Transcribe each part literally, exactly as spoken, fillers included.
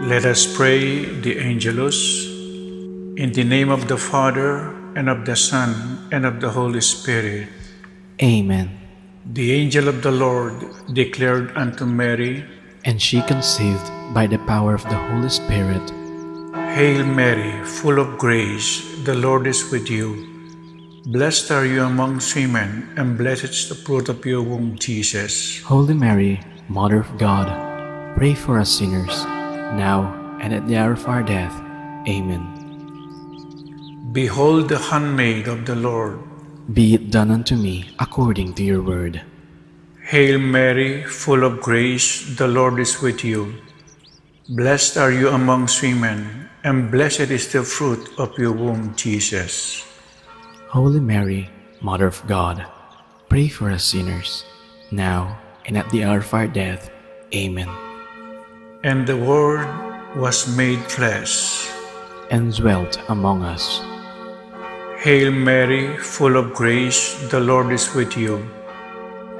Let us pray the Angelus. In the name of the Father, and of the Son, and of the Holy Spirit. Amen. The angel of the Lord declared unto Mary, and she conceived by the power of the Holy Spirit. Hail Mary, full of grace, the Lord is with you. Blessed are you amongst women, and blessed is the fruit of your womb, Jesus. Holy Mary, Mother of God, pray for us sinners, now and at the hour of our death. Amen. Behold the handmaid of the Lord. Be it done unto me according to your word. Hail Mary, full of grace, the Lord is with you. Blessed are you amongst women, and blessed is the fruit of your womb, Jesus. Holy Mary, Mother of God, pray for us sinners, now and at the hour of our death. Amen. And the Word was made flesh. And dwelt among us. Hail Mary, full of grace, the Lord is with you.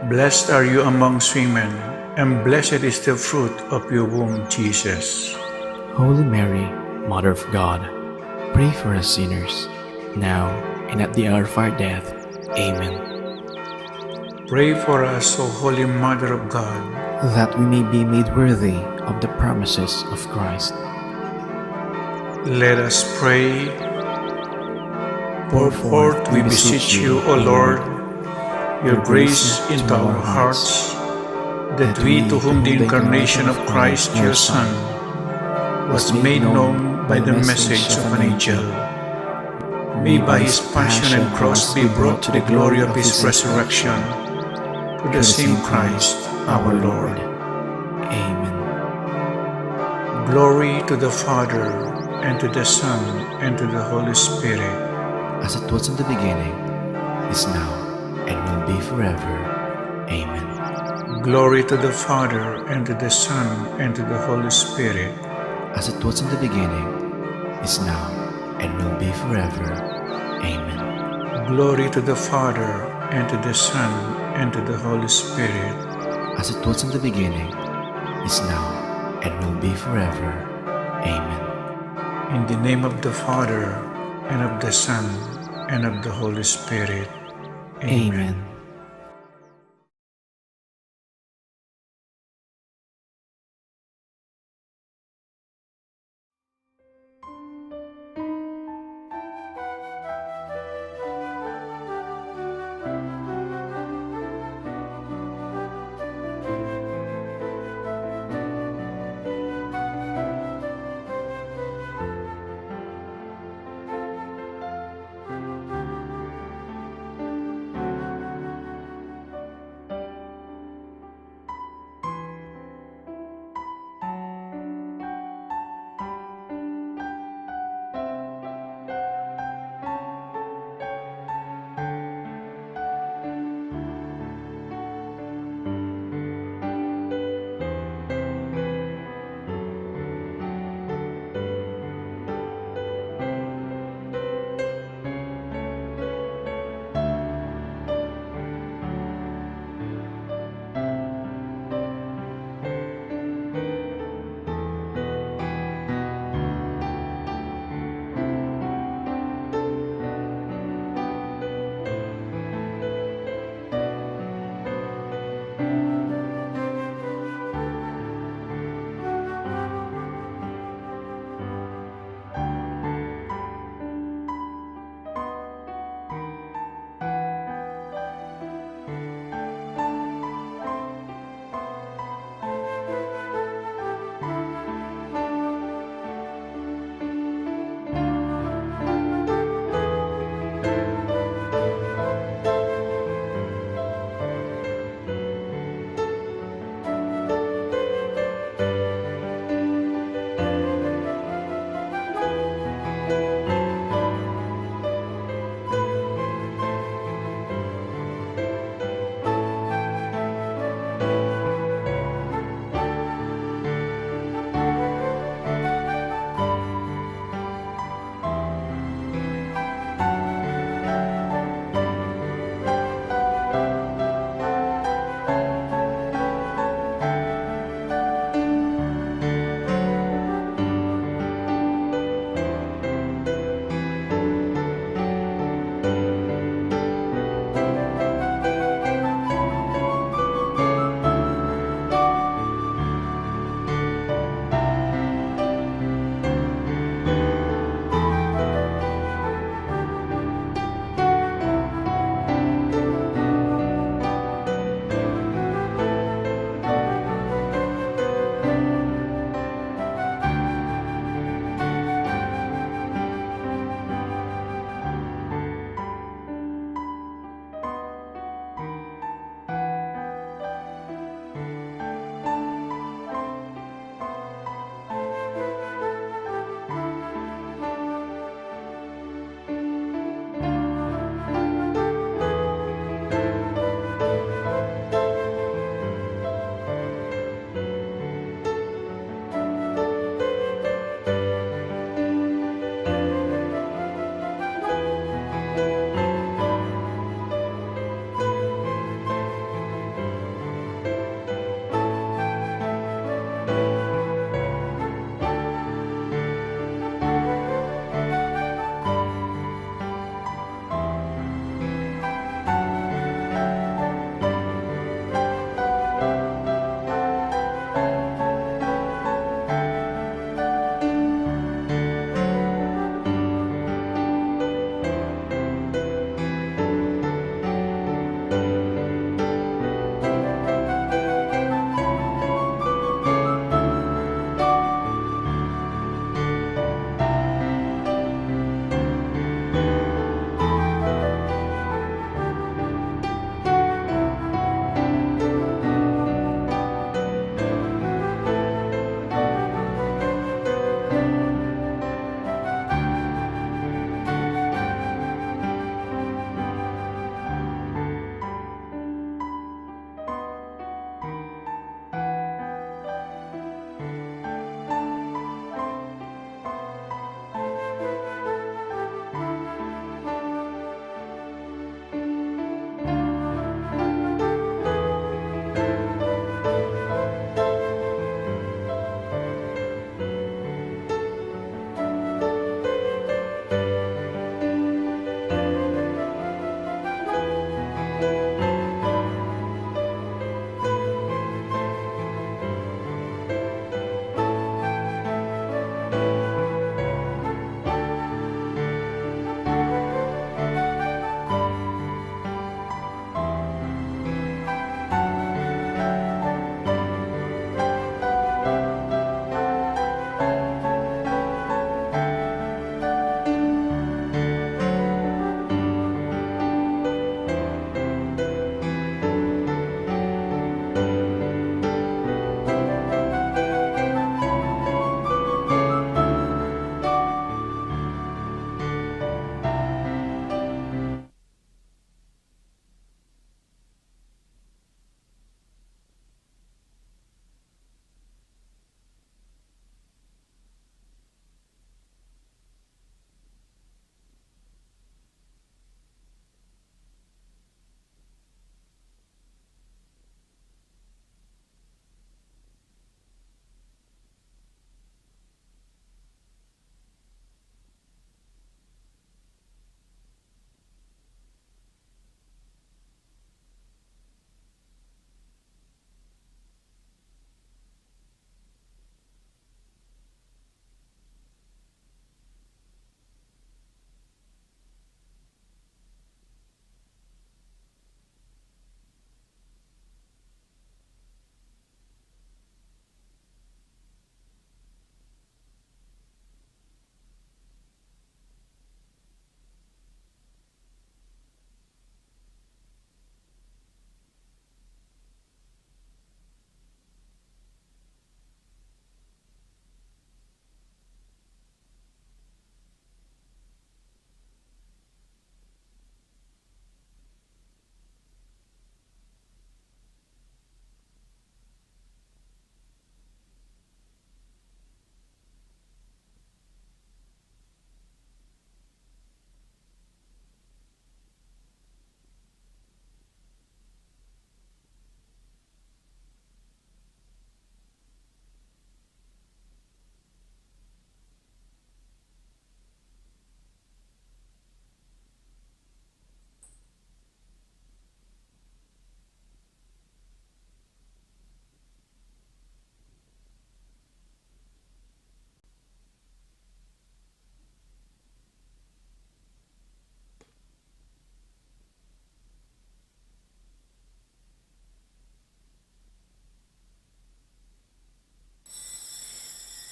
Blessed are you amongst women, and blessed is the fruit of your womb, Jesus. Holy Mary, Mother of God, pray for us sinners, now and at the hour of our death. Amen. Pray for us, O Holy Mother of God, that we may be made worthy of the promises of Christ. Let us pray. Pour forth, we beseech you, O Lord, your grace into our hearts, that we, to whom the incarnation of Christ, your Son, was made known by the message of an angel, may by his passion and cross be brought to the glory of his resurrection. Through the same Christ our Lord. Amen. Glory to the Father, and to the Son, and to the Holy Spirit. As it was in the beginning, is now, and will be forever. Amen. Glory to the Father, and to the Son, and to the Holy Spirit. As it was in the beginning, is now, and will be forever. Amen. Glory to the Father, and to the Son, and to the Holy Spirit. As it was in the beginning, is now, and will be forever. Amen. In the name of the Father, and of the Son, and of the Holy Spirit. Amen. Amen.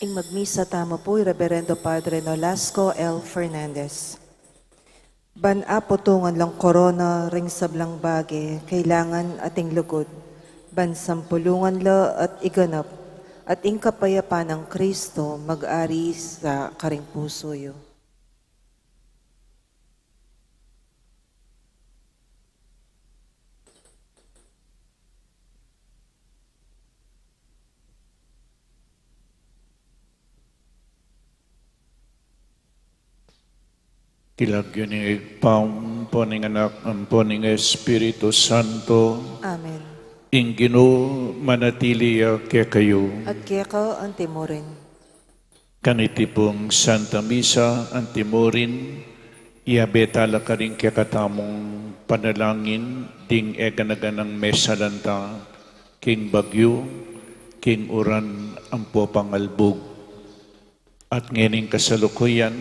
Ing magmisa tamu pu i Reverendo Padre Nolasco L. Fernandez. Ban aputungan lang korona ring sablang bage, kailangan ating lugud, ban sampulungan la at iganap, at ing kapayapan nang Kristo mag-ari sa karing pusu yu. King lagyu ning Ibpa, ampo ning Anak, ampo ning Espiritu Santo. Amen. Ing Ginu manatili ya kekayu. At keka antimurin. Kaniti pung Santa Misa antimurin, iyabe tala karing kekatamung panalangin ding e gana-ganang mesalanta, king bagyu, king uran, ampo pangalbug. At ngening kasalukuyan,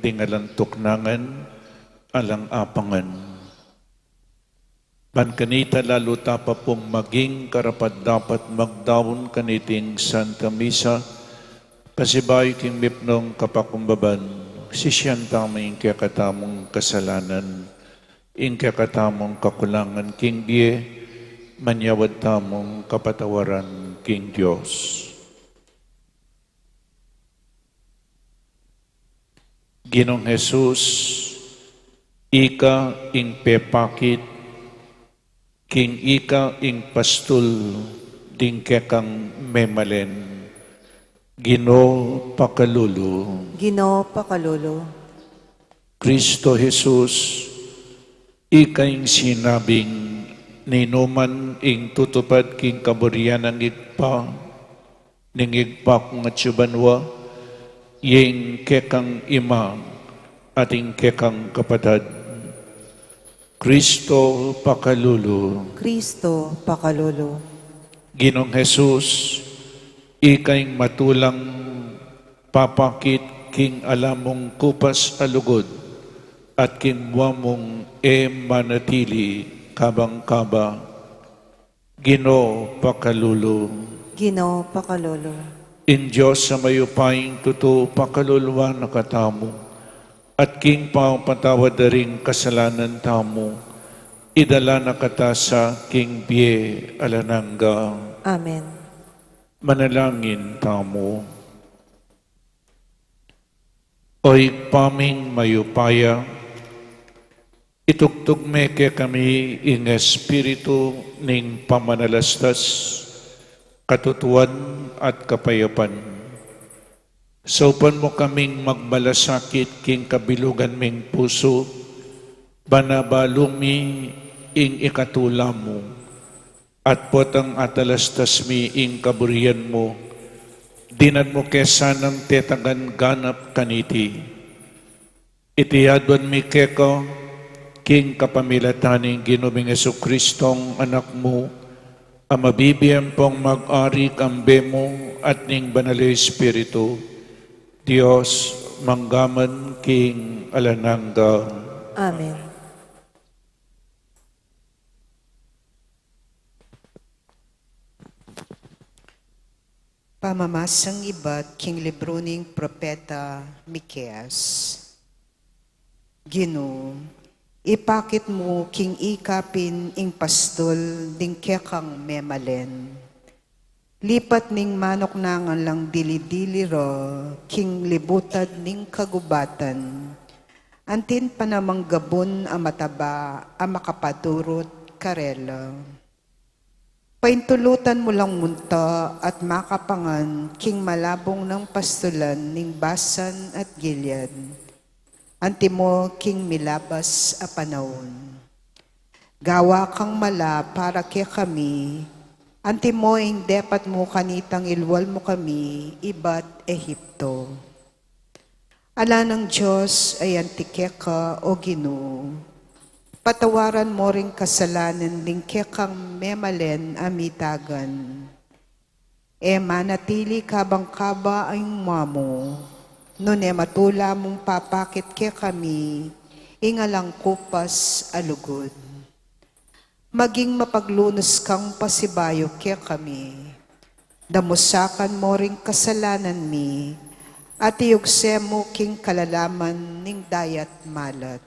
ding alang tuknangan, alang apangan. Ban kanita lalu ta pa pung maging karapat-dapat magdaun kaniting Santa Misa, pasibayu king mipnung kapakumbaban, sisian tamu ing kekatamung kasalanan, ing kekatamung kakulangan king bie, manyawad tamung kapatawaran king Dios. Ginung Jesus, ika ing pepakit, king ika ing pastul ding kekang memalen. Ginu, pakalulu. Ginu, pakalulu. Kristo Jesus, ika ing sinabing, ninuman ing tutupad king kaburian ning Ibpa, ning Ibpa kung atsu banua, ing kekang ima, at ing kekang kapatad. Kristo, pakalulu. Kristo, pakalulu. Ginung Jesus, ika ing matulang papakit king alamung kupas a lugud, at king mua mung e manatili kabang kaba. Ginu, pakalulu. Ginu, pakalulu. Ing Dios a mayupayang tutu, pakaluluan na katamu, at king pamapatawad da ring kasalanan tamu, idala na kata sa king bie alang angga. Amen. Manalangin tamu. O Ibpa ming mayupaya, itugtug me kekami ing espiritu ning pamanalastas, katutuan at kapayapan. Saupan mu kaming magmalasakit king kabilugan ming pusu, ban abalu mi ing ikatula mu, at potang atalastas mi ing kaburian mu, dinan mu ke sanang tetagan ganap kaniti. Iti aduan mi keka, king kapamilatan ning Ginu ming Jesucristong Anak mu, a mabibie ampong mag-ari kambe mu at ning Banal a Espiritu, Dios, mangga man king alang angga. Amen. Pamamasang ibat king libru ning propeta Miqueas. Ginu, ipakit mu king ika pin ing pastul ding kekang memalen. Lipat ning manuknangan lang dili-dili ra king libutad ning kagubatan, antin panamanggabun a mataba a makapadurut karela. Paintulutan mu lang munta at makapangan king malabung nang pastulan ning Basan at Gilead, antimo king milabas a panaun. Gawa kang mala para kekami, antimo ing depat mu kanitang ilwal mu kami ibat Egipto. Ala nang Dios a anti keka, O Ginu, patawaran mu ring kasalanan ding kekang memalen a mitagan. E manatili kabang kaba ing mua mu, nune matula mung papakit kekami ing alang kupas a lugud. Maging mapaglunus kang pasibayu kekami, Damusakan mu ring kasalanan mi, at iyugse mu king kalalaman ning dayat malat.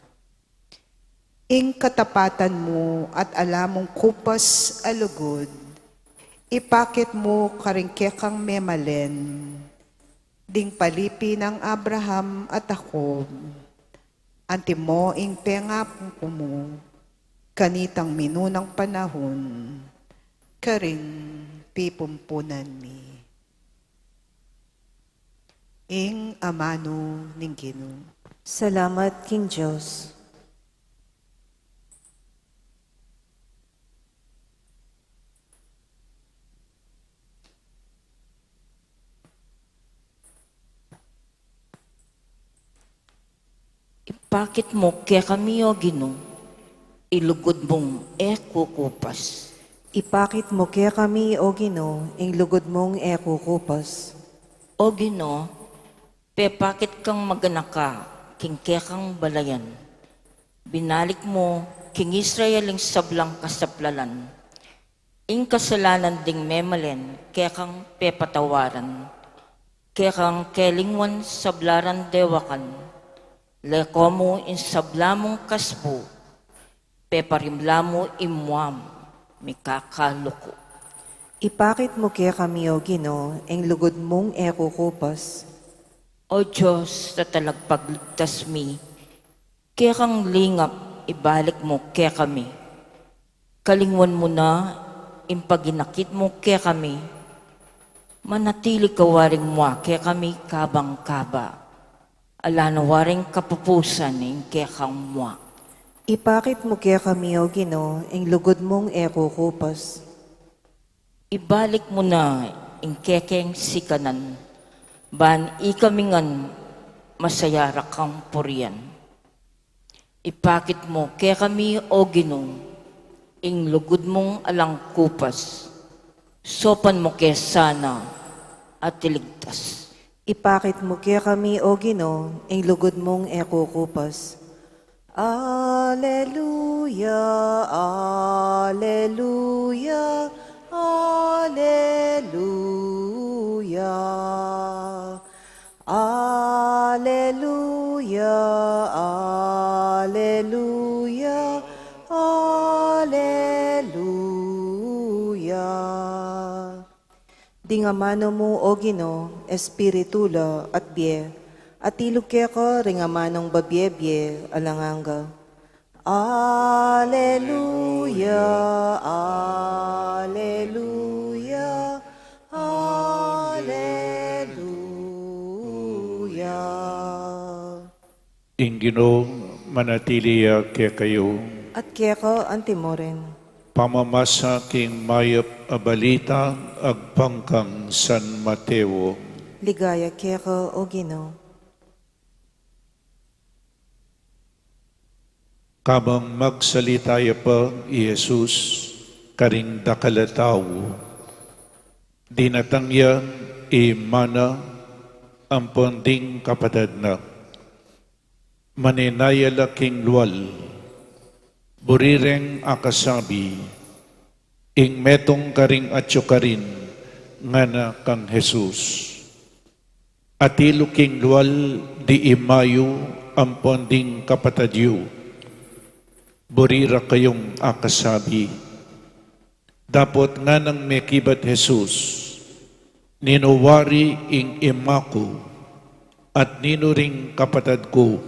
Ing katapatan mu at ala mung kupas a lugud, ipakit mu karing kekang memalen, ding palipi nang Abraham at Jacob, antimo ing pengaku mu, kanitang minunang panahun, karing pipumpunan mi. Ing amanu ning Ginu. Salamat king Dios. Ipakit mu kekami, O Ginu, ing lugud mung e kukupas. Ipakit mu kekami, O Ginu, ing lugud mung e kukupas. O Ginu, pepakit kang maganaka king kekang balayan. Binalik mu king Israel ing sablang kasaplalan. Ing kasalanan ding memalen, kekang pepatawaran. Kekang kelingwan sabla rang dewakan. Leko mu ing sabla mung kasbu, peparimla mu ing muam mikakaluku. Ipakit mu kekami, O Ginu, ing lugud mung e kukupas. O Dios, tatalagpagligtas mi, kekang lingap ibalik mu kekami. Kalingwan mu na ing paginakit mu kekami. Manatili ka waring mua kekami kabang kaba. Ala na waring kapupusan ing kekang mua. Ipakit mu kekami, O Ginu, ing lugud mung e kukupas. Ibalik mu na ing kekeng sikanan, ban ikami ngan masaya ra kang purian. Ipakit mu kekami, O Ginu, ing lugud mung alang kupas, saupan mu ke sana at iligtas. Ipakit mu kekami, O Ginu, ing lugud mung e kukupas. Aleluya, aleluya, aleluya. Aleluya, aleluya, aleluya. Ding amanu mu, O Ginu, espiritu la at bie, at ilug keka ring amanung babie-bie alang angga. Aleluya, aleluya, aleluya. Ing Ginu manatili ya kekayu. At keka anti mu rin. Pamamasa king mayap a balita agpang kang San Mateo. Ligaya keka, O Ginu. Kabang magsalita ya pa i Jesus karing dakal a tau, dinatang ya i mana ampon ding kapatad na. Manenaya la king lual, buri reng akasabi, "Ing metung karing atyu karin," ngana kang Jesus. "Atilu king lual di imayu ampon ding kapatad yu," buri ra kayung akasabi. Dapot nganang mekibat Jesus, "Ninu wari ing ima ku, at ninu ring kapatad ku?"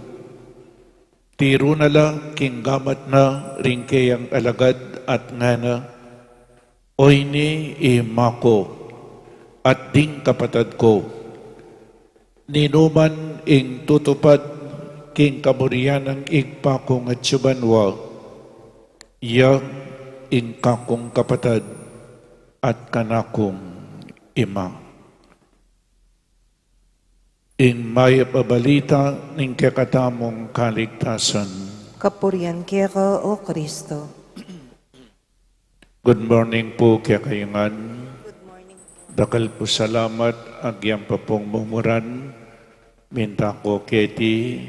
Tiru na la king gamat na ring keyang alagad at ngana, "Oyni i ima ku, at ding kapatad ku. Ninuman ing tutupad king kaburian nang Ibpa kung atyu banua, iya ing kakung kapatad at kanakung ima." Ing mayap a balita ning kekatamung kaligtasan. Kapurian keka, O Kristo. Good morning pu kekayu ngan. Good morning pu. Dakal pu salamat, agyang pa pung mumuran, minta ku keti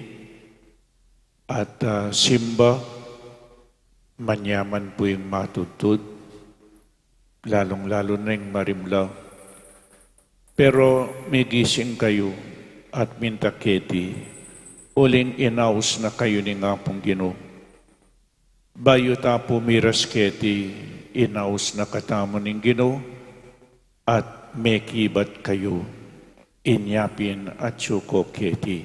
at, ah, simba, manyaman pu ing matudtud, lalung-lalu na ing marimla. Pero migising kayu at minta keti, uling inaus na kayu ning Apung Ginu. Bayu ta pu miras keti, inaus na katamu ning Ginu, at mekibat kayu, inya pin atyu ko keti.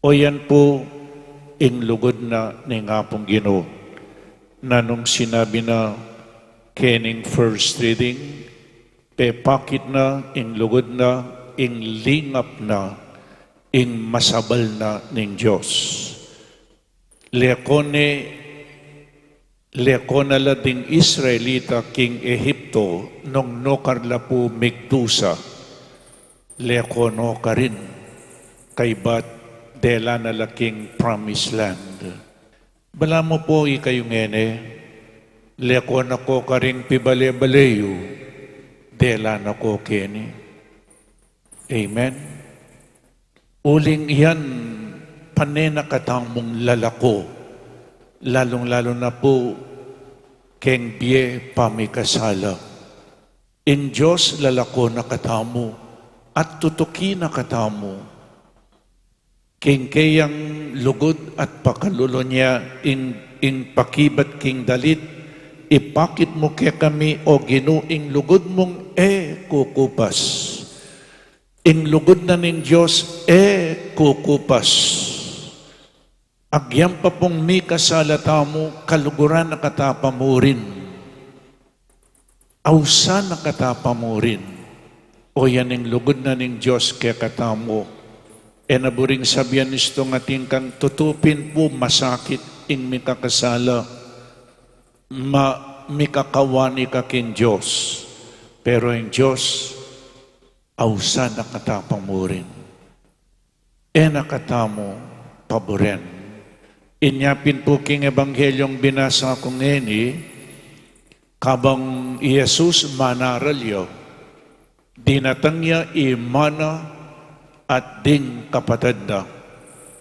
O yan pu ing lugud na ning Apung Ginu. Nanung sinabi na kening first reading, pepakit na ing lugud na, ing lingap na, ing masabal na ning Dios. Leko ne, leko na la ding Israelita king Ehipto nung nukar la pu migdusa. Leko no karin, kaybat dela na la king promised land. Balamu pu ikayu ngeni, leko na ko karing pibale-bale yu, dela na ko keni. Amen. Uling yan pane na katamung lalako, lalung-lalu na pu keng bie pamikasala. Ing Dios lalako na katamu at tutuki na katamu. King keyang lugud at pakalulu nia ing, ing pakibat king dalit, ipakit mu kekami, O Ginu, ing lugud mung e kukupas. Ing lugud na ning Dios e kukupas. Agyang pa pung mikasala tamu, kaluguran na kata pa murin. Ausan na kata pa murin. O yan ing lugud na ning Dios kekatamu. E na buring sabian istung atin kang tutu pin pu masakit ing mikakasala. Ma, mikakawani ka king Dios. Pero ing Dios, ausan na kata pa murin. E na katamu paburen. Inya pin pu king Ebanghelyung binasa ku ngeni, kabang i Jesus manaral ya, dinatang ya i mana at ding kapatad na,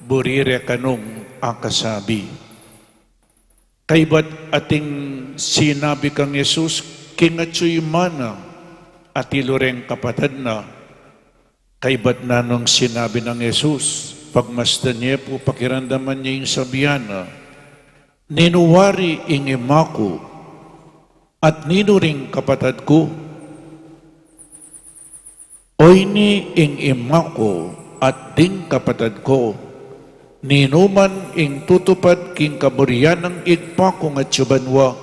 buri re kanung akasabi. Kaybat ating sinabi kang Jesus, king atyu i mana, atilu reng kapatad na. Kaybat nanung sinabi nang Jesus, pagmasdan ye pu, pakiramdaman ye ing sabian na, ninu wari ing ima ku, at ninu ring kapatad ku? Oyni ing ima ku at ding kapatad ku, ninuman ing tutupad king kaburian nang Ibpa kung atyu banua,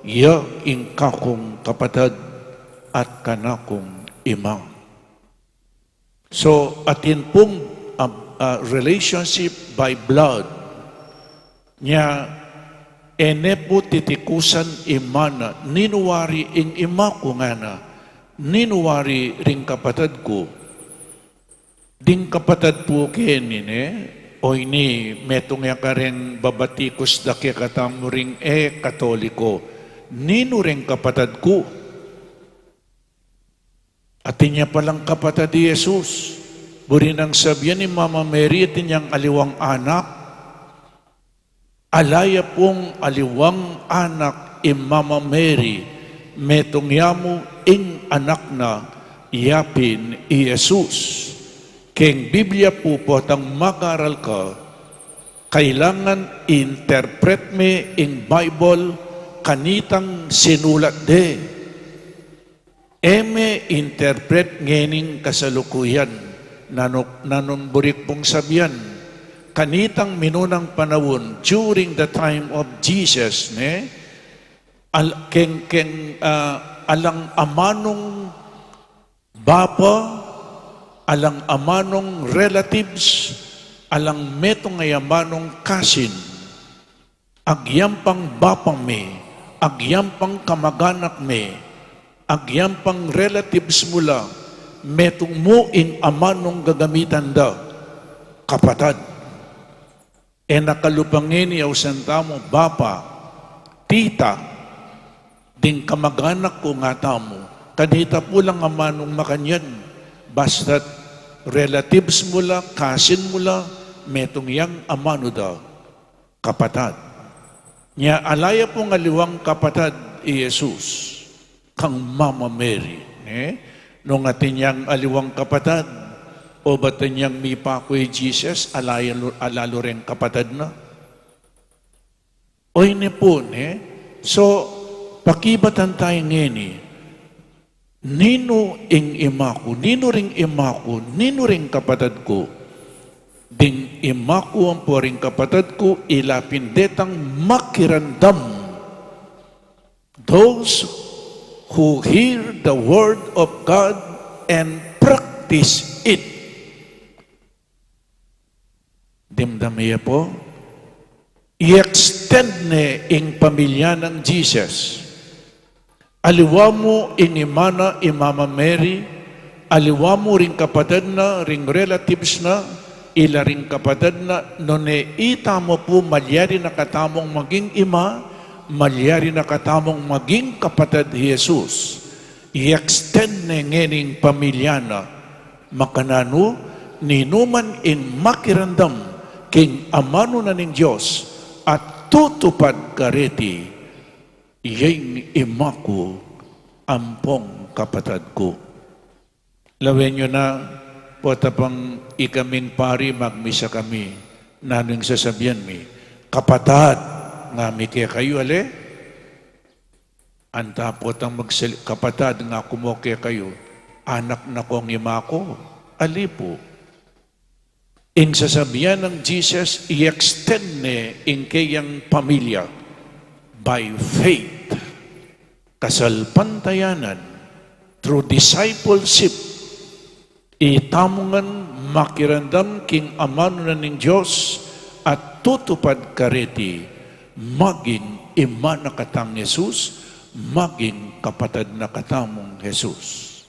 ya ing kakung kapatad at kanakung ima. So, atin pung, ah, ah, relationship by blood. Nya, e ne pu titikusan i mana, ninu wari ing ima ku ngana, ninu wari ring kapatad ku. Ding kapatad pu keni ne, oyni metung ya kareng babatikus da kekatamu ring e Katoliko. Ninu reng kapatad ku? Atin ya palang kapatad i Jesus. Buri nang sabian i Mama Mary, atin yang aliwang anak. Ala ya pung aliwang anak i Mama Mary, metung ya mu ing anak na, ya pin i Jesus. Keng Biblia pu potang mag-aral ka, kailangan interpret me ing Bible kanitang sinulat de. E me interpret ngening kasalukuyan, nanu, nanung buri ku pung sabian, kanitang minunang panaun, during the time of Jesus, ne? Al-, keng, keng, ah, alang amanung bapa, alang amanung relatives, alang metung a amanung kasin. Agyang pang bapa me, agyang pang kamaganak me, agyang pang relatives mu la, metung mu ing amanung gagamitan da, kapatad. E na kalupa ngeni ausan tamu bapa, tita, ding kamaganak ku nga tamu, kanita pu lang amanung makanyan, basta't relatives mu la, kasin mu la, metung yang amanu da. Kapatad. Nya ala ya pung aliwang kapatad i Jesus kang Mama Mary, ne? Nung atin yang aliwang kapatad, o ba atin yang mipaku i Jesus, alalu, alalu reng kapatad na? O ini pu, ne? So, pakibatan taya ngeni, ninu ing ima ku, ninu ring ima ku, ninu ring kapatad ku? Ding ima ku ampo ring kapatad ku, ila pin detang makiramdam. Those who hear the word of God and practice it. Dimdam ye pu? I-extend ne ing pamilya nang Jesus. Aliwa mu ing ima na, i Mama Mary, aliwa mu ring kapatad na, ring relatives na, ila ring kapatad na, nune itamu pu malyari na katamung maging ima, malyari na katamung maging kapatad i Jesus. I-extend ne ngeni ing pamilya na, makananu, ninuman ing makiramdam king amanu na ning Dios at tutupad kareti, iyeng ima ku ampong kapatad ku. Lawen yu na, pota pang ikaming pari, magmisa kami, nanu ing sasabian mi? Kapatad ngami kekayu, ale? Anta potang magsali-, kapatad ngaku mu kekayu, anak na kong ima ku? Ali pu. Ing sasabian nang Jesus, i-extend ne ing keyang pamilya by faith, kasalpantayanan, through discipleship. Itamu ngan makiramdam king amanu na ning Dios at tutupad kareti, maging ima na katang Jesus, maging kapatad na katamung Jesus.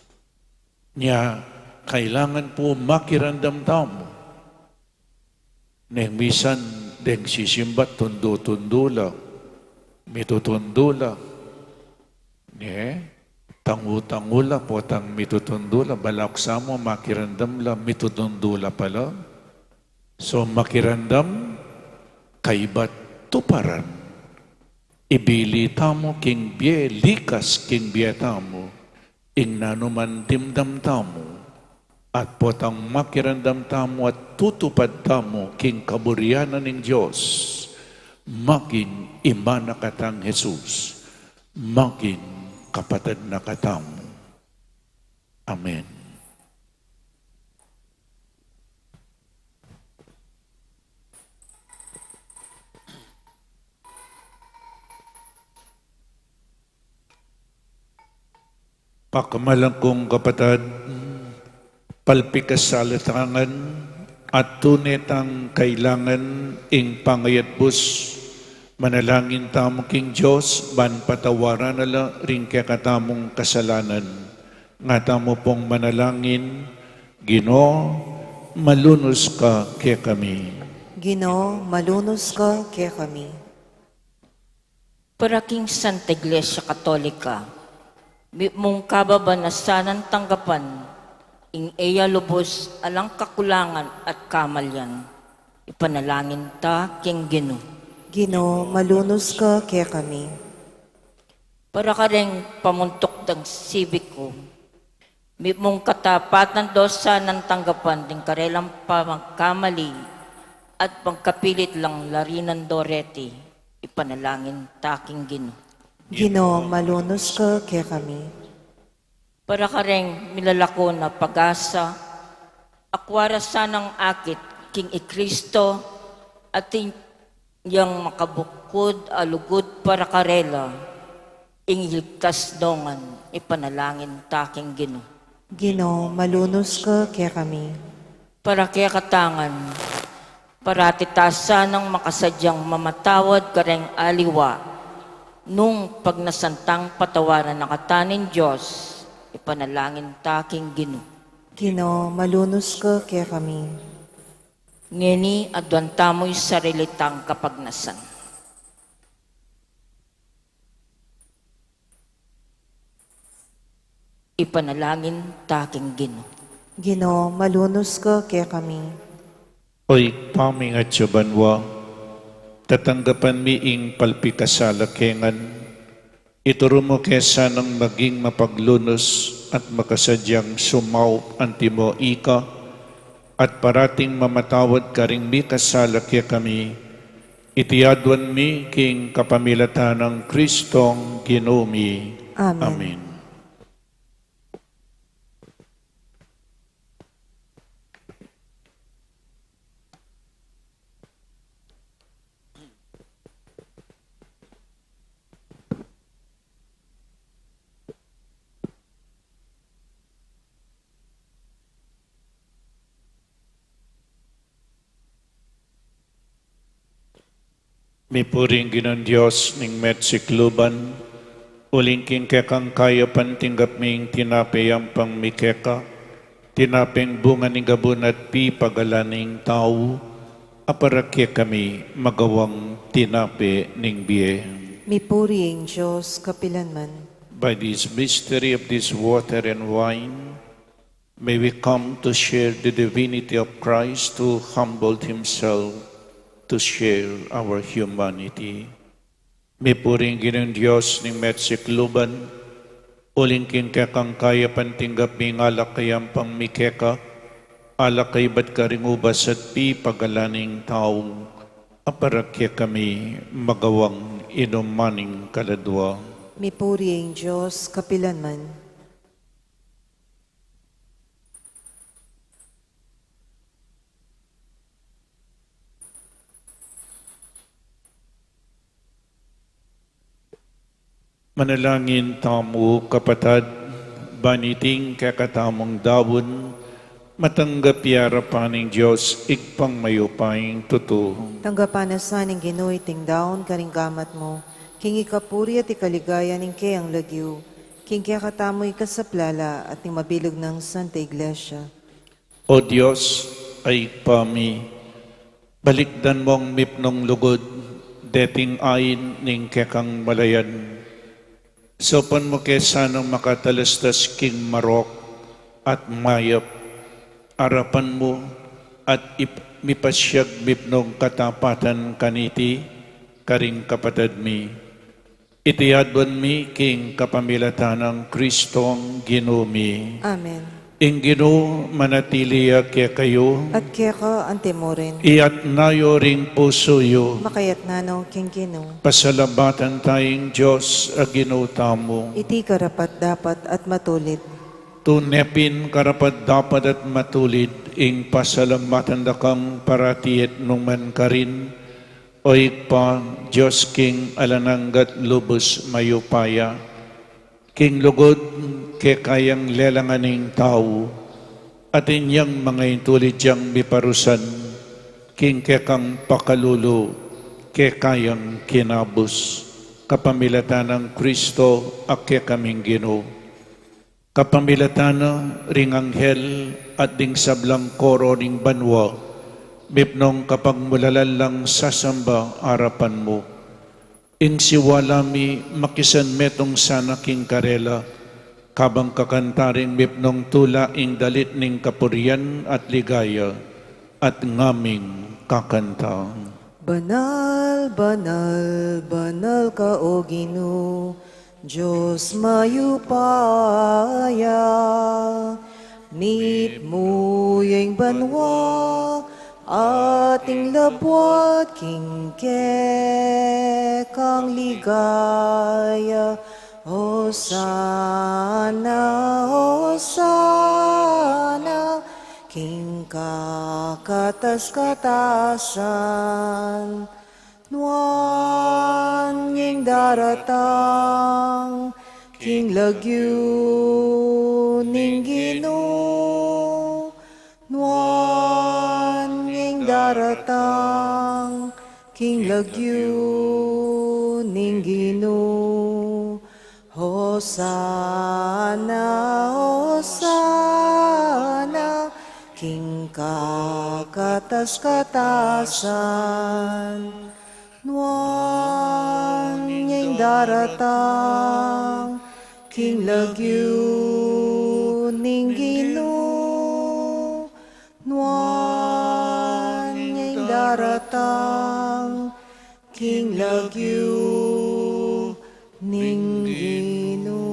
Nya, kailangan pu makiramdam tamu. Neng misan deng sisimba, tundu-tundu la, mitutundu la. Ne? Tangu-tangu la, potang mitutundu la, balak sa mu makiramdam la, mitutundu la pala. So, makiramdam, kaybat tuparan. Ibili tamu king bie, likas king bie tamu ing nanuman dimdam tamu, at potang makiramdam tamu at tutupad tamu king kaburian na ning Dios, maging ima na katang Jesus, maging kapatad na katamu. Amen. Pakamalan kung kapatad, palpikasala ta ngan at tune tang kailangan ing pangayatbus, manalangin tamu king Dios ban patawaran na la ring kekatamung kasalanan. Nga tamu pung manalangin. Ginu, malunus ka kekami. Ginu, malunus ka kekami. Para king Santa Iglesia Katolika, mitmung kababanasan nang tanggapan ing e ya lubus alang kakulangan at kamalian, ipanalangin ta king Ginu. Ginu, malunus ka kekami. Para kareng pamuntuk dang sibiku, mitmung katapatan do sanang tanggapan ding karelang pamagkamali at pagkapilit lang larinan do reti, ipanalangin ta king Ginu. Ginu, malunus ka kekami. Para kareng milalako na pag-asa, akua ra sanang akit king i Kristo, atin yang makabukud a lugud para karela, ing iligtas no ngan, ipanalangin ta king Ginu. Ginu, malunus ka kekami. Para kekata ngan, parati ta sanang makasadyang mamatawad kareng aliwa, nung pagnasan tang patawaran na kata ning Dios, ipanalangin ta king Ginu. Ginu, malunus ka kekami. Ngeni, aduan tamu ing sarili tang kapagnasan. Ipanalangin ta king Ginu. Ginu, malunus ka kekami. O Ibpa ming atsu banua, tatanggapan mi ing palpikasala ke ngan, ituru mu ke sanang maging mapaglunus at makasadyang sumaup antimo ika, at parating mamatawad karing mikasala kekami. Iti aduan mi king kapamilatan nang Kristong Ginu mi. Amen. Amen. Mipuri ing Ginung Dios ning mesikluban, uling king kekang kayapan tinggap mi ing tinape yampang mi keka, tinapeng bunga ning gabun at pipagalan ning tau, a para kekami magawang tinape ning bie. Mipuri ing Dios kapilanman. By this mystery of this water and wine, may we come to share the divinity of Christ who humbled himself to share our humanity. Mipuri ing Ginung Dios ning mesikluban, uling king kekang kayapan tinggap mi ing alak a yampang mi keka, alak a ibat karing ubas at pipagalan ning tau, a para kekami magawang inuman ning kaladua. Mipuri ing Dios kapilanman. Manalangin tamu, kapatad, ban iting kekatamung daun, matanggap ya king arapan ning Dios, Ibpang mayupayang tutu. Tanggapan na sa ning Ginu iting daun karing gamat mu, king ikapuri at ikaligaya ning keyang lagyu, king kekatamung ikasaplala at ning mabilug nang Santa Iglesia. O Dios, a Ibpa mi, balikdan mung mipnung lugud deting ain ning kekang malayan. Saupan mu ke sanang makatalastas king marok at mayap arapan mu, at ip-, mipasyag mipnung katapatan kaniti karing kapatad mi. Iti aduan mi king kapamilatan nang Kristong Ginu mi. Amen. Ing Ginu manatili ya kekayu. At keka antimurin. Iyatas yu ring pusu yu. Makayatas no king Ginu. Pasalamatan taya ing Dios a Ginu tamu. Iti karapat-dapat at matulid. Tune pin karapat-dapat at matulid ing pasalamatan da kang parati at nukarin man, O Ibpa, Dios king alang angga at lubus mayupaya. King lugud keka yang lelangan ing tau, at inyang manga intulid yang miparusan, king kekang pakalulu keka yang kinabus, kapamilatan nang Kristo a kekaming Ginu. Kapamilatan na ring anghel at ding sablang koro ning banua, mipnung kapagmulalan lang sasamba arapan mu. Ing siwala mi makisanmetung sana king karela, kabang kakanta ring mipnung tula ing dalit ning kapurian at ligaya, at ngaming kakanta. Banal, banal, banal ka, O Ginu, Dios mayupaya, mitmu ya ing banua, at ing labuad king kekang ligaya. Hosana, Hosana, king kakatas-katasan. Nuan ing daratang king lagyu ning Ginu. Nuan ing daratang king lagyu ning Ginu. Hosana, Hosana, king kakatas-katasan. Nuan ing daratang king lagyu ning Ginu. Nuan ing daratang king lagyu ning Ginu.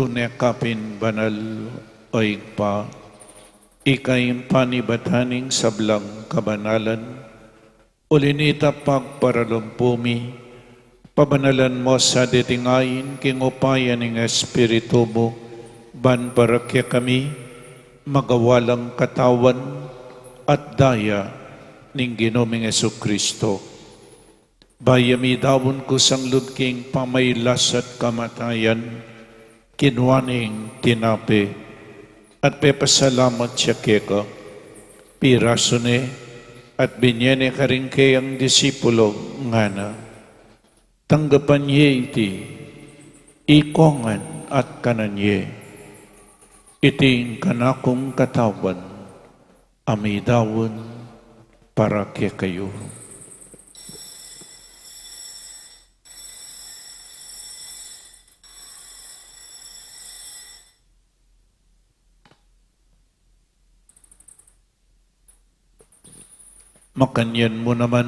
Tune ka pin banal, o Ibpa, ika ing panibatan ning sablang kabanalan. Uli na nita, pagparalumpu mi, pabanalan mu sa deting ain king upaya ning Espiritu mu, ban para kekami magawa lang katawan at daya ning Ginu ming Jesucristo. Bayu mi daun kusang lub king pamailas at kamatayan, kinua neng tinape, at pepasalamat ya keka, pirasu ne, at binye ne karing keyang disipulo, ngana: Tanggapan ye iti, ikongan at kanan ye. Iti ing kanakung katawan, a midaun para kekayu. Makanyan mu naman,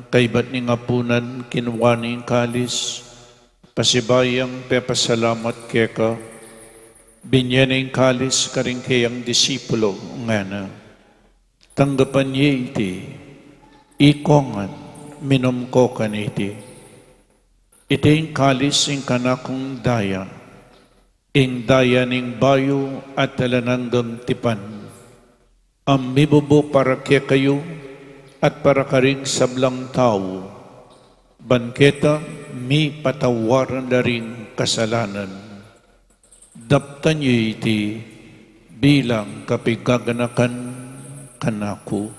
kaybat ning apunan, kinua ne ing kalis, pasibayu yang pepasalamat keka, binye ne ing kalis karing keyang disipulo, ngana: Tanggapan ye iti, ikongan, minum ko kaniti. Iti ing kalis ning kanakung daya, ing daya ning bayu at alang anggang tipan, a mibubu para kekayu at para karing sablang tau, ban keta mipatawaran la ring kasalanan. Daptan ye iti bilang kapigaganakan kanaku.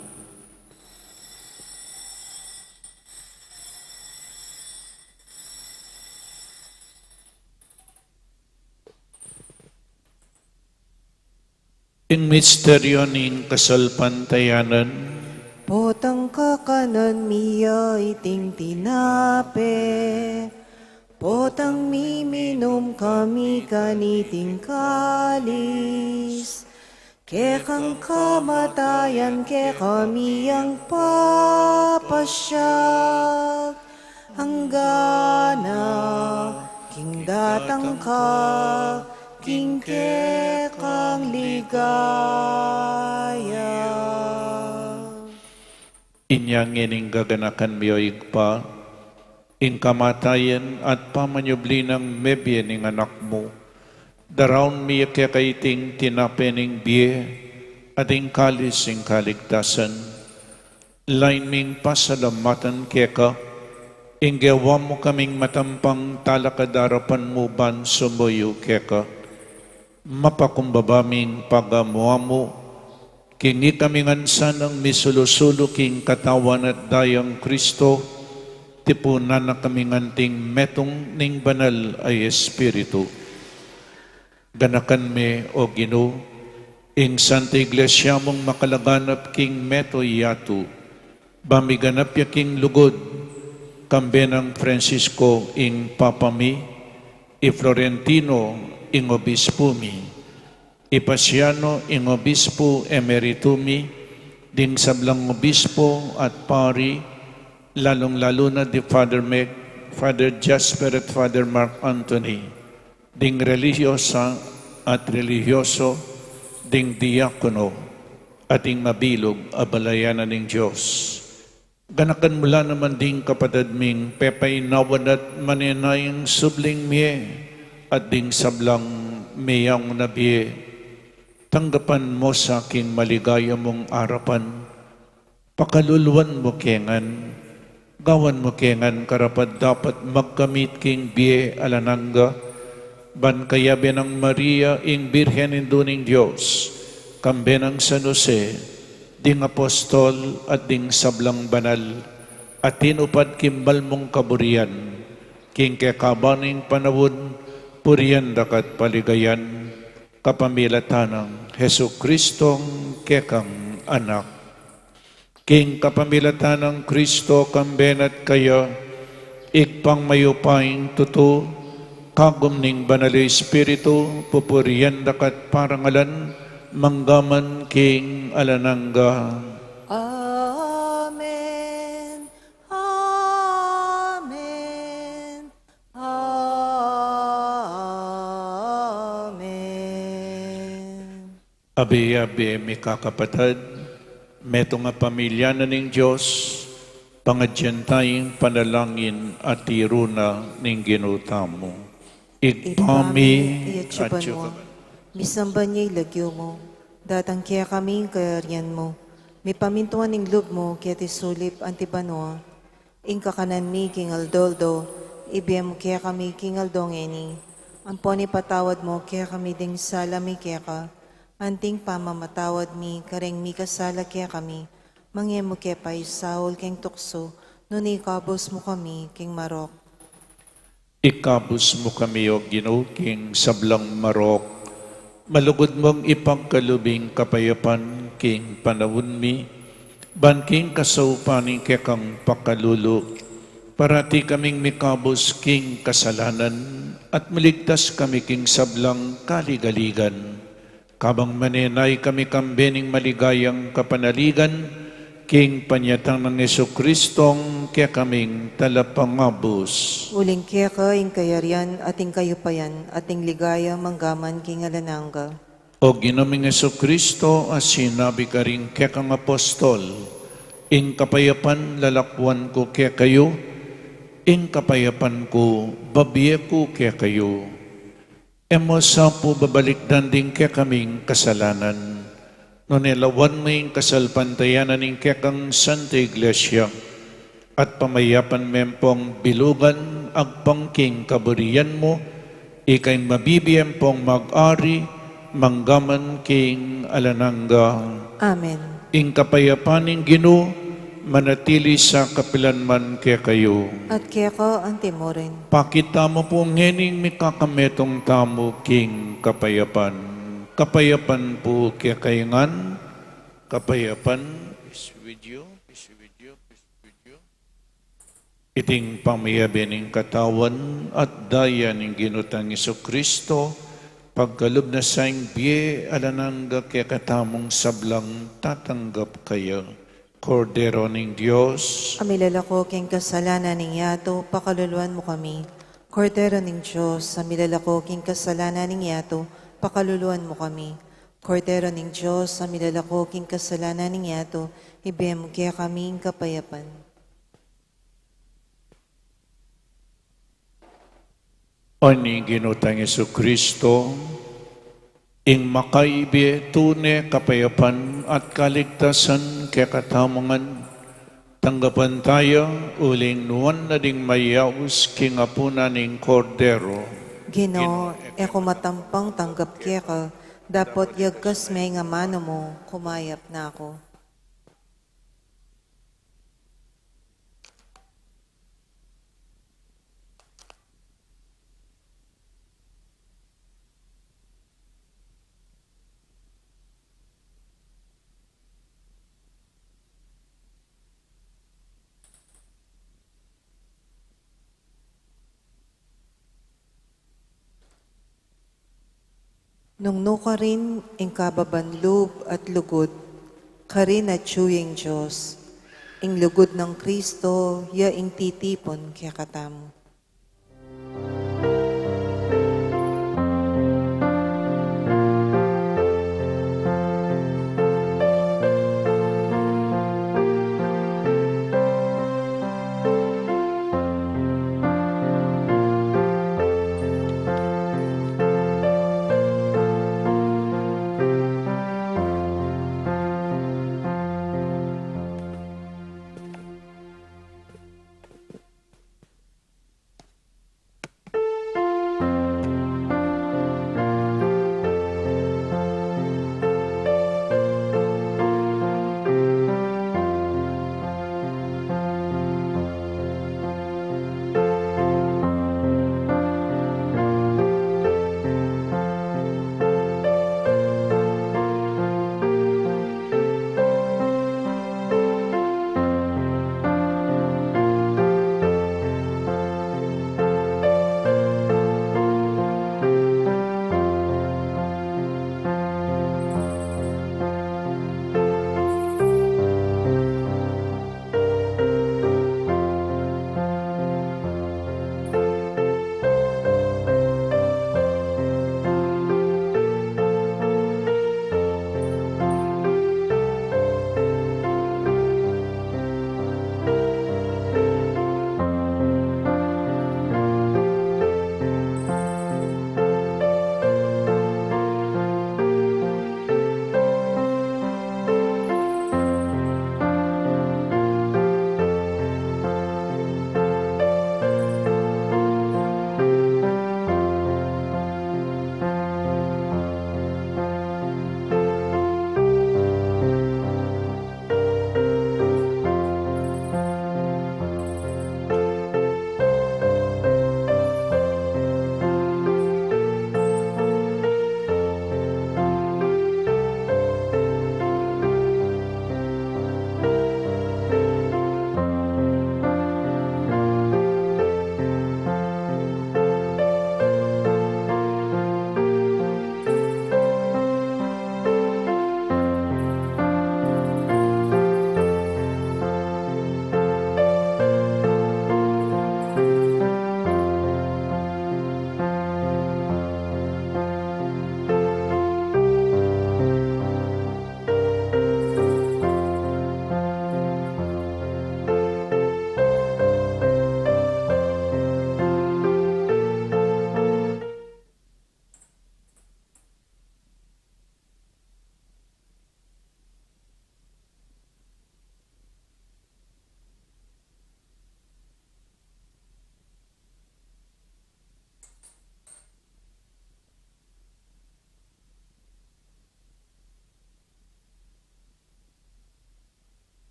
Ing misteryu ning kasalpantayanan. Potang kakanan mi ya iting tinape, potang miminum kami kaniting kalis, kekang kamatayan kekami yang papasyag, anggana king datang ka king kekang ligaya. Inya ngeni ing gaganakan mi, o Ibpa, ing kamatayan at pamanyubli nang mebie ning Anak mu. Daraun mi keka iting tinape ning bie at ing kalis ning kaligtasan. Lain ming pasalamatan keka ing gewa mu kaming matampang talakad king arapan mu ban sumuyu keka. Mapakumbaba ming pagamu-amu king ikami ngan sanang misulu-sulu king katawan at dayang Kristo, tipunan na kami ngan anting metung ning Banal a Espiritu. Ganakan me, o Ginu, ing Santa Iglesia mung makalaganap king metung a yatu, ba miganap ya king lugud, kambe nang Francisco ing Papa mi, i Florentino ing Obispo mi, i Paciano ing Obispo Emerito mi, ding sablang obispo at pari, lalung-lalu na di Father Meg, Father Jasper at Father Mark Anthony, ding relihiyosa at relihiyoso, ding diakono, at ding mabilug a balayan na ning Dios. Ganakan mu la naman ding kapatad ming pepainawan at manenayang subling mie, at ding sablang meyaun na bie. Tanggapan mu sa king maligaya mung arapan. Pakaluluan mu ke ngan, gawan mu ke ngan karapat-dapat magkamit king bie alang angga, ban kayabe nang Maria ing Birhen Indu ning Dios, kambe nang San Jose, ding apostol at ding sablang banal a tinupad king banal mung kaburian, king kekaban ning panaun, purian da ka at paligayan, kapamilatan nang Jesucristong kekang Anak. King kapamilatan nang Kristo, kambe na at kaya, Ibpang mayupayang tutu, kagum ning Banal a Espiritu, pupurian da ka at parangalan, mangga man king alang angga. Amen. Amen. Amen. Abe-abe, mikakapatad, metung a pamilya na ning Dios, pangadyan taya ing panalangin a tiru na ning Ginu tamu. Ibpa mi, atsu ka banua, misamban ya ing lagyu mu, datang kekami ing kayarian mu, mipamintuan ing lub mu keti sulip anti banua. Ing kakanan mi king aldo-aldo, ibie mu kekami king aldo ngeni. Ampon ipatawad mu kekami ding sala mi keka, anti ing pamamatawad mi kareng mikasala kekami. Manga e mu ke paisaul king tuksu, nune ikabus mu kami king marok. Ikabus mu kami, O Ginu, king sablang marok. Malugud mung ipagkalub ing kapayapan king panaun mi, ban king kasaupan ning kekang pakalulu, parati kaming mikabus king kasalanan at maligtas kami king sablang kaligaligan. Kabang manenaya kami kambe ning maligayang kapanaligan, king panyatang nang Jesucristong kekaming Talapangabus. Uling keka ing kayarian at ing kayupayan at ing ligaya manggaman king alang angga. O Ginu ming Jesucristo, a sinabi karing kekang apostol, ing kapayapan lalakwan ku kekayu, ing kapayapan ku babie ku kekayu. E mu sa pu babalikdan ding kekaming kasalanan, nune lawan me ing kasalpantayanan ning kekang Santa Iglesia, at pamayapan me pung bilugan agpang king kaburian mu, ika ing mabibie pung mag-ari manggaman king alang angga. Amen. Ing kapayapan ning Ginu manatili sa kapilan man kekayu. At keka anti mu rin. Pakit tamu pu ngening mikakametung tamu king kapayapan. Kapayapan pu kekayu ngan. Kapayapan is with you, is with you, is with you. Iting pamiyabe ning katawan at daya ning Ginu tang Jesucristo, pagkalub na sa ing bie alang angga kekatamung sablang tatanggap kaya. Kordero ning Dios, a milalako king kasalanan ning yatu, pakaluluan mu kami. Kordero ning Dios, a milalako king kasalanan ning yatu, pakaluluan mu kami. Kordero ning Dios, a milalako king kasalanan ning yatu, ibie mu kekami ing kapayapan. O ning Ginu tang Jesucristo, ing makaibie tune kapayapan at kaligtasan kekatamu ngan, tanggapan taya uling nuan na ding mayaus king apunan ning Kordero. Ginu, e ku matampang tanggap keka, dapot yagkas me ing amanu mu, kumayap na ku. Nung nukarin ing kababan lub at lugud, karin atyu ing Dios, ing lugud nang Kristo ya ing titipun kekatamu.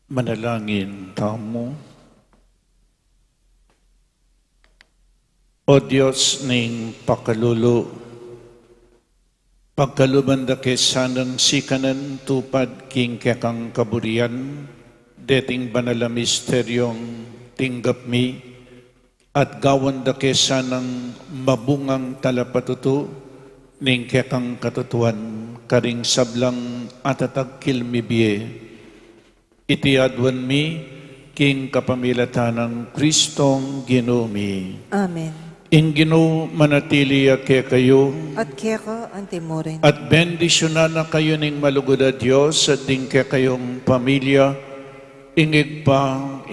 Manalangin tamu. O Dios ning pakalulu, pagkaluban da ke sanang sikanan tupad king kekang kaburian deting banal a misteryung tinggap mi, at gawan da ke sanang mabungang talapatutu ning kekang katutuan karing sablang atatagkil mi bie. Iti aduan mi king kapamilatan nang Kristong Ginu mi. Amen. Ing Ginu manatili ya kekayu. At keka antimurin. At bendisyunan na kayu ning malugud a Dios at ding kekayung pamilya, ing Ibpa,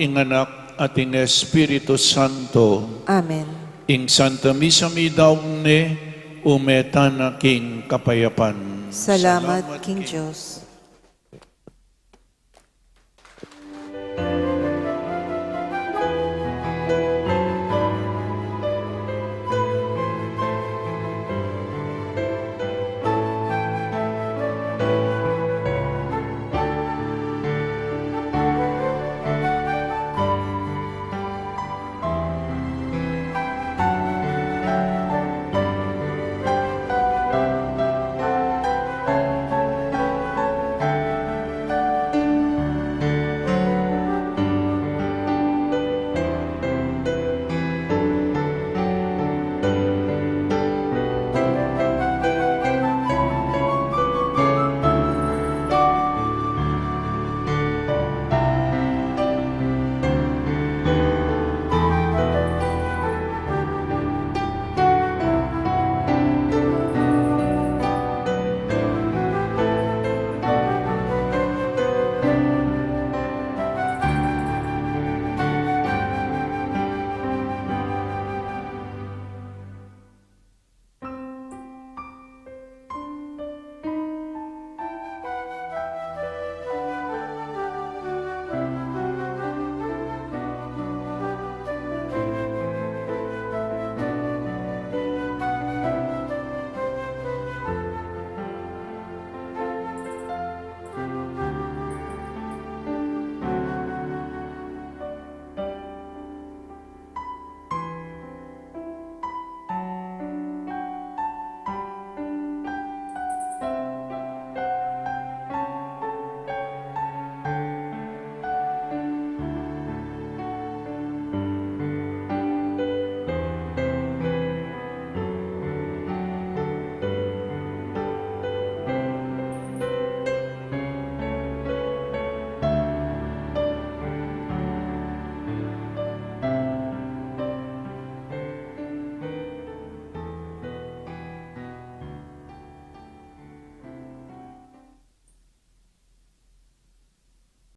ing Anak, at ing Espiritu Santo. Amen. Ing Santa Misa mi daun ne, ume tana king kapayapan. Salamat king Dios.